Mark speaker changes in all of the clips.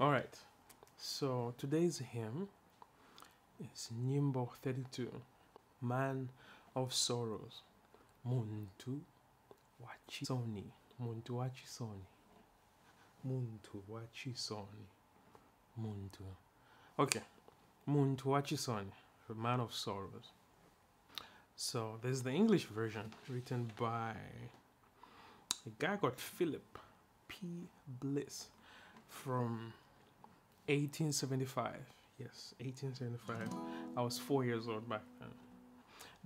Speaker 1: All right, so today's hymn is Nyimbo 32, Man of Sorrows. Munthu wachisoni, Munthu wachisoni, Munthu wachisoni, Munthu. Okay, Munthu wachisoni, the Man of Sorrows. So there's the English version written by a guy called Philip P. Bliss from 1875. Yes, 1875. I was 4 years old back then.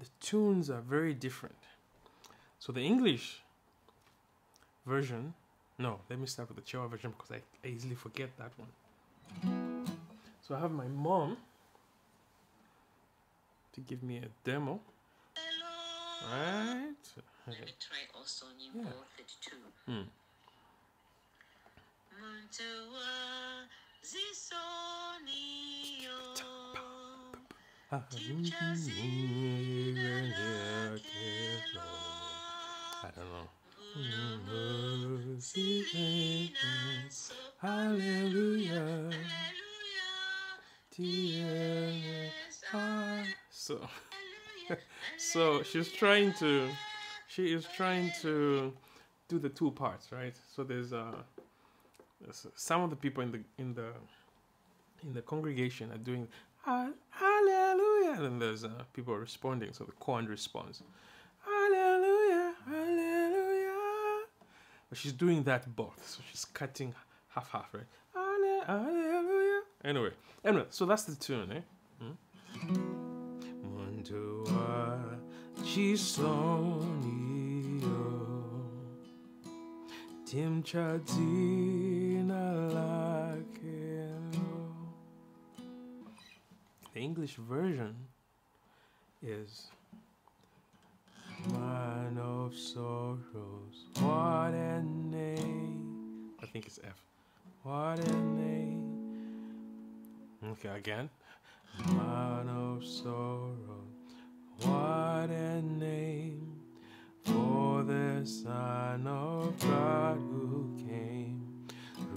Speaker 1: The tunes are very different. So the English version, no, let me start with the Chewa version because I easily forget that one. So I have my mom to give me a demo. Right.
Speaker 2: Let me try also Nyimbo 32.
Speaker 1: I don't know. Hallelujah. So she is trying to do the two parts, right? So there's some of the people in the congregation are doing hallelujah, and then there's people responding, so the call and response, hallelujah, hallelujah. But she's doing that both, so she's cutting half, right? Hallelujah. Anyway, so that's the tune, eh? Munthu wachisoni timcha dzina lakelo. The English version is Man of Sorrows, what a name. I think it's F. What a name. Okay, again. Man of sorrows, what a name for the Son of God who came,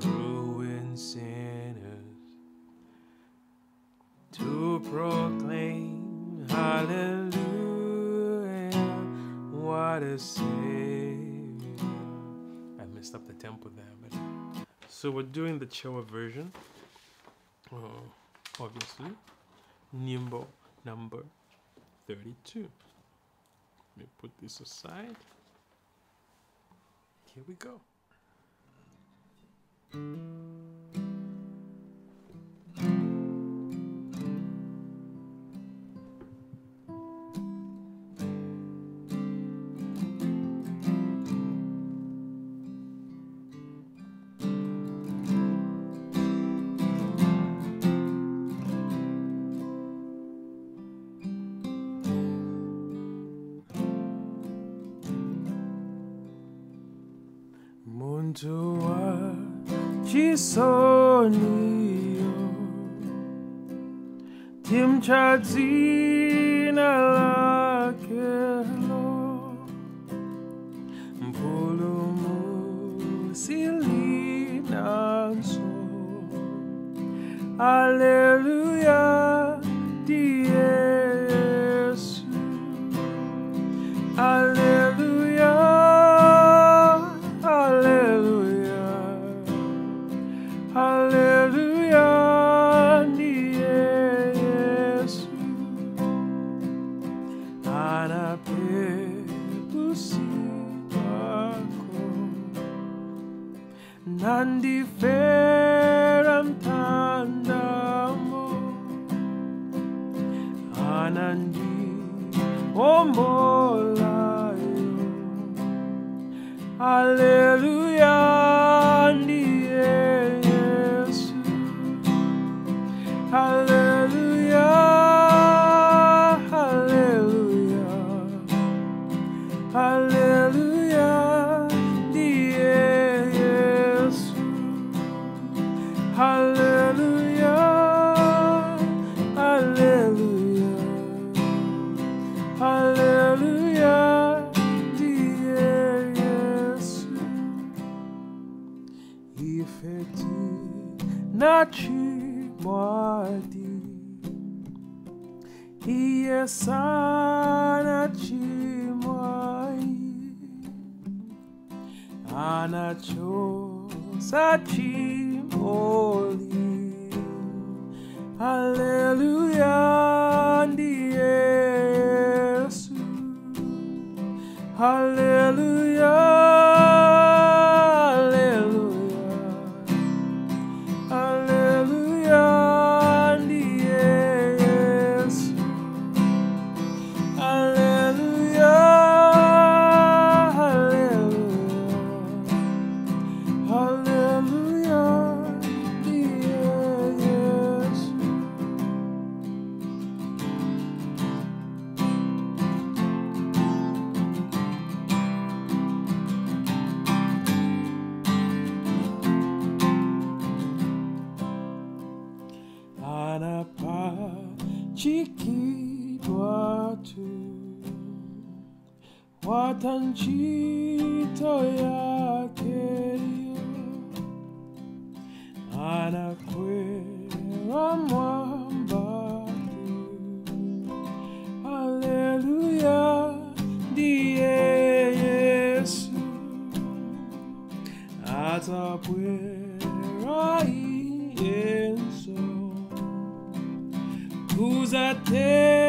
Speaker 1: ruin sinners, to proclaim, hallelujah, what a Savior. I messed up the tempo there, but so we're doing the Chewa version, obviously. Nyimbo number 32. Let me put this aside. Here we go. Munthu wachisoni timcha dzina lakelo Mpulumutsi linanso, hallelujah, Yesu, hallelujah, hallelujah, hallelujah, Yesu. Anapepusiwako nandifera mtandamo anandi ombolayo, hallelujah, Yesu, hallelujah, hallelujah, hallelujah, Yesu, hallelujah, hallelujah, hallelujah, Yesu. Ifeti na Anachimwadi, iye sanachimwai, anachosa chimoli. Hallelujah, ndiye Yesu. Hallelujah, hallelujah, hallelujah, ndiye Yesu. Hallelujah, hallelujah, hallelujah, ndiye Yesu. Anapachikidwa tu watanchito yakeyo, anakwera mwamba tu. Haleluya, ndiye Yesu, atakwera iyenso kuzatenga.